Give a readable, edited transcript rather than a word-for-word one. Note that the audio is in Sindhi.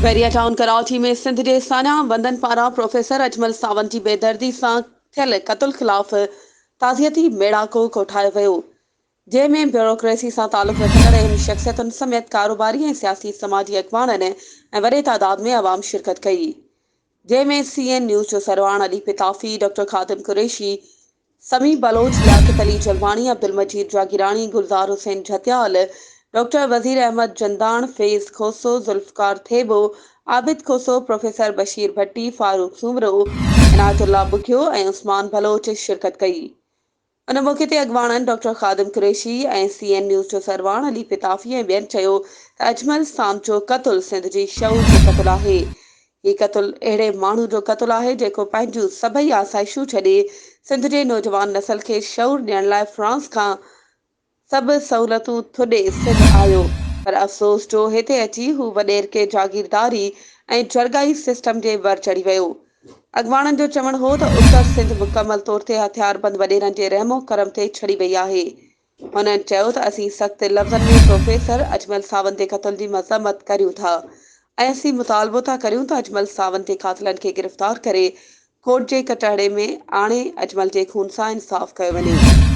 بحريا ٽائون ڪراچي ۾ سنڌ جي ساڃاهه وندن پاران پروفيسر اجمل ساوند جي بيدردي سان ٿيل قتل خلاف تعزيتي ميڙاڪو ڪوٺايو ويو، جنهن ۾ بيوروڪريسي سان تعلق رکندڙ اهم شخصيتن سميت ڪاروباري ۽ سياسي سماجي اڳواڻن ۽ وڏي تعداد ۾ عوام شرڪت ڪئي. جنهن ۾ سي اين نيوز جو سرواڻ علي پتافي، ڊاڪٽر خادم قريشي، سميع بلوچ، لياقت علي جلواڻي، عبدالمجيد جاگيراڻي، گلزار حسين جهتيال، ڊاڪٽر وزير احمد جنداڻ، فيض کوسو، ذوالفقار ٿيٻو، عابد کوسو، پروفيسر بشير ڀٽي، فاروق سومرو، عنايت الله ٻگهيو ۽ عثمان بلوچ شرڪت ڪئي. ان موقعي تي اڳواڻن doctor Khadim Qureshi ۽ C N news جو سرواڻ علي پتافي ۽ ٻين چيو ته اجمل ساند جو قتل سنڌ جي شعور جو قتل آهي، هي قتل اهڙي ماڻهو جو قتل آهي جيڪو پنهنجون سڀئي آسائشون ڇڏي سنڌ جي نوجوان نسل کي شعور ڏيڻ لاء فرانس کان سڀ سهولتون ٿڏي سنڌ آيو پر افسوس جو هتي اچي هو وڏيرڪي جاگيرداري ۽ جرڳائي سسٽم جي ور چڙهي ويو. اڳواڻن جو چوڻ هو ته اتر سنڌ مڪمل طور تي هٿياربند وڏيرن جي رحم و ڪرم تي ڇڏي وئي آهي. هنن چيو ته اسين سخت لفظن ۾ پروفيسر اجمل ساوند جي قتل جي مذمت ڪريون ٿا ۽ اسين مطالبو ٿا ڪريون ته اجمل ساوند جي قاتلن کي گرفتار ڪري ڪورٽ جي ڪٽهڙي ۾ آڻي اجمل جي خون سان انصاف ڪيو وڃي.